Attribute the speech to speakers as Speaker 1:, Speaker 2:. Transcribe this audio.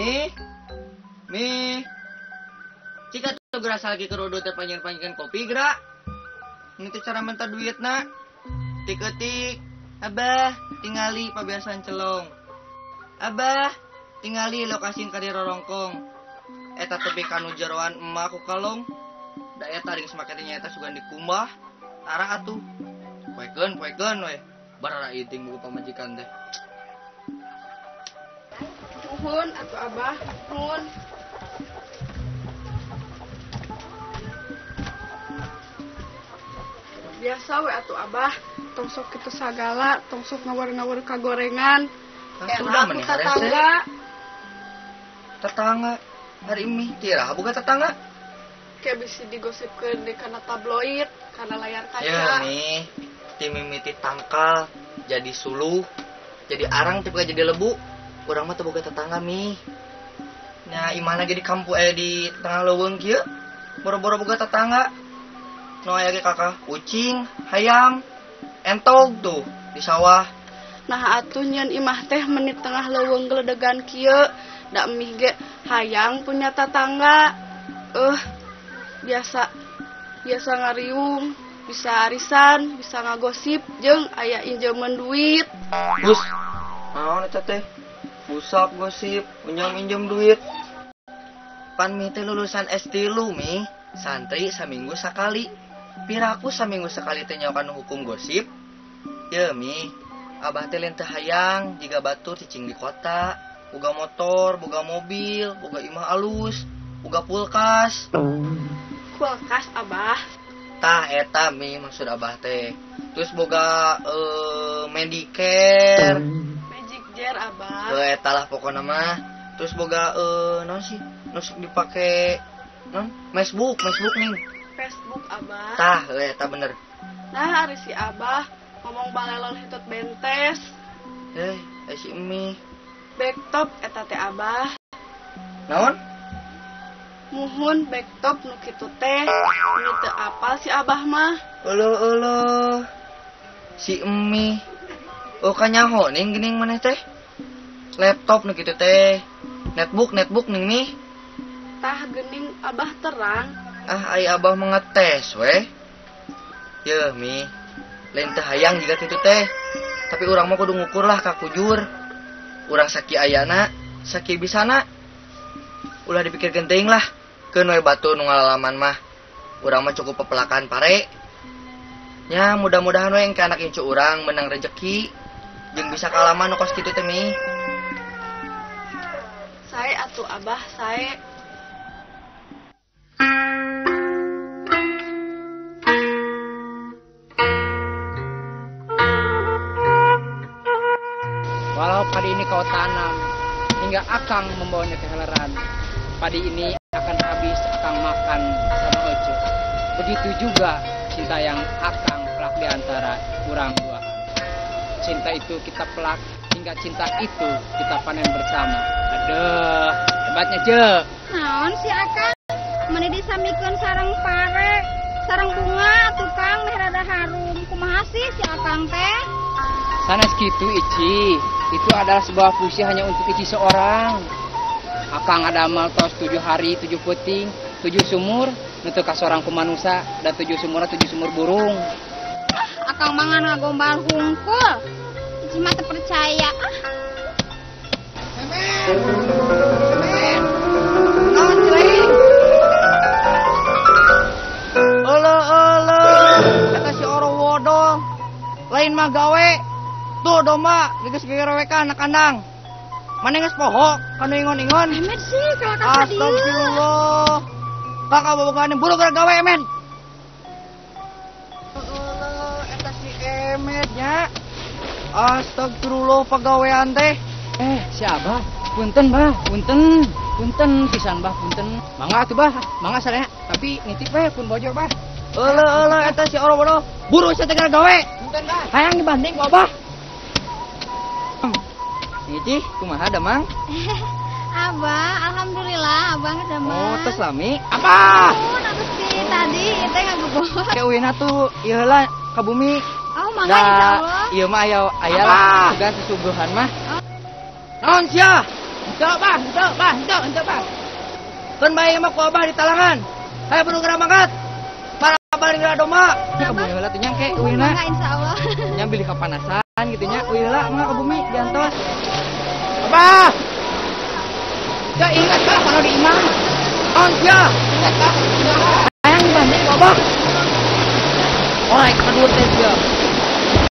Speaker 1: Mi. Mi. Cika tuh gerasa lagi kerodo teh panjang-panjangkan kopi gerak. Ini tuh cara minta duit nak. Tik-tik. Abah, tingali pabiasan celong. Abah, tingali lokasi ka rorongkong. Eta tepi kanu jeroan emak ku kalong. Da eta ring semakin nyata sugan dikumbah. Tara atuh. Poekeun, poekeun we. Barara iting buku pamajikan teh.
Speaker 2: Nuhun atuh Abah, nuhun. Biasa we atuh Abah, tong sok kitu sagala, tong sok ngawur-ngawur ka gorengan.
Speaker 1: Sudah meni tetangga. Tetangga hari ini tira boga tetangga.
Speaker 2: Kayak bisa digosipkeun di kana tabloid, kana layar kaca.
Speaker 1: Ya nih, ti mimiti tangkal jadi suluh, jadi arang tipe jadi lebu. Urang mah teu boga tetangga mi. Nya imahna ge di kampung di tengah leuweung kieu. Boro-boro boga tetangga. Nu aya ge kakak kucing, hayam, entog tuh di sawah.
Speaker 2: Nah atuh nyeun imah teh menit tengah leuweung geledegan kieu, da mih ge hayang punya tetangga. Biasa biasa ngariung, bisa arisan, bisa ngagosip jeung aya injemen duit.
Speaker 1: Hus. Naon eta teh? Usap gosip, injem-injem duit. Pan mi teh lulusan S3 mi, santri saminggu sakali. Piraku saminggu sekali teh nyawa kanu hukum gosip. Ye mi, abah teh lain teu hayang jiga batur cicing di kota, boga motor, boga mobil, boga imah alus, boga kulkas.
Speaker 2: Kulkas abah?
Speaker 1: Tah eta mi maksud abah teh. Terus boga Medicare.
Speaker 2: Magic jar abah.
Speaker 1: Eta lah pokona mah. Terus boga naon sih? Nu sok dipake naon? Facebook, Facebook nih.
Speaker 2: Facebook abah.
Speaker 1: Tah, eta bener.
Speaker 2: Nah, ari si abah ngomong balelon hitut bentes.
Speaker 1: Si Emi.
Speaker 2: Backtop eta teh abah.
Speaker 1: Naon?
Speaker 2: Muhun backtop nu kitu teh. Ini teu apal si abah mah.
Speaker 1: Euleuh euleuh. Si Emi. Oh kanyaho ning geuning maneh teh. Laptop nu kitu teh. Netbook, netbook ning nih.
Speaker 2: Tah geuning abah terang.
Speaker 1: Ah, ai abah mengetes weh. Yeuh mi, lain teu hayang jiga kitu teh. Tapi urang mah kudu ngukur lah ka kujur. Urang saki ayana, saki bisana. Ulah dipikirkeun teuing lah. Keun we batur nu ngalalaman mah. Urang mah cukup pepelakan pare. Nya mudah-mudahan we engke anak incu urang menang rejeki jeung bisa kalaman nu kos kitu teh mi.
Speaker 2: Sae atuh abah, sae.
Speaker 3: Walau padi ini kau tanam, hingga akang membawanya ke heleran, padi ini akan habis akang makan sama Ojo. Begitu juga cinta yang akang pelak di antara kurang dua. Cinta itu kita pelak, hingga cinta itu kita panen bersama. Aduh, hebatnya Je.
Speaker 4: Naon si akang? Meni disamikeun sareng pare, sareng bunga tukang meh rada harum. Kumaha sih si akang teh?
Speaker 3: Sanes kitu Ici, itu adalah sebuah puisi hanya untuk Ici seorang. Akang ada amal tos 7 hari, 7 puting, 7 sumur, nutu ka seorang kumanusa, dan 7 sumur 7 sumur burung.
Speaker 4: Ah, akang mangan ngagombal hungkul. Ici mah teu percaya. Ah.
Speaker 1: Semen. Semen. Naon ceuing? Euleuh euleuh, eta si Orowodong. Lain mah gawe. Tuh domba geus gegerewekan na kandang. Mane geus poho kanu ingon-ingon.
Speaker 4: Emet sih kalau ka dieu.
Speaker 1: Astagfirullah. Kakak bobogohan buru gara gawe emen. Euleuh eta si Emet nya. Astagfirullah pagawean teh.
Speaker 3: Si Abah, punten bah, punten. Punten pisan bah, punten. Mangga atuh bah, mangga sadaya. Tapi nitip we pun bojor bah.
Speaker 1: Euleuh euleuh eta si Orobodo. Buru sia teh gara gawe.
Speaker 3: Punten bah.
Speaker 1: Hayang dibanding ku Abah. Ici, kumaha damang?
Speaker 4: Abah, alhamdulillah abah damang.
Speaker 1: Oh, tos lami. Abah.
Speaker 4: Oh, si tadi teh ngagebot.
Speaker 1: Ke uina tuh ieu heula ka bumi.
Speaker 4: Oh, mangga insyaallah.
Speaker 1: Ieu mah aya aya lah sugan susuguhan mah. Naon sia?
Speaker 3: Henteu bah, henteu bah, henteu, henteu bah.
Speaker 1: Keun bae mah ku abah di talangan. Hayo buru geura mangkat. Para balik geura domba.
Speaker 3: Nya ka bumi heula teh nya engke uihna.
Speaker 4: Mangga insyaallah.
Speaker 3: Nya bilih kapanasan gitu nya. Uih heula mangga ka bumi diantos. Abah. Ya ingat bah kalau di imah.
Speaker 1: On sia.
Speaker 3: Ingat bah. Hayang dibanting ku abah.
Speaker 1: Oleh kadut teh sia.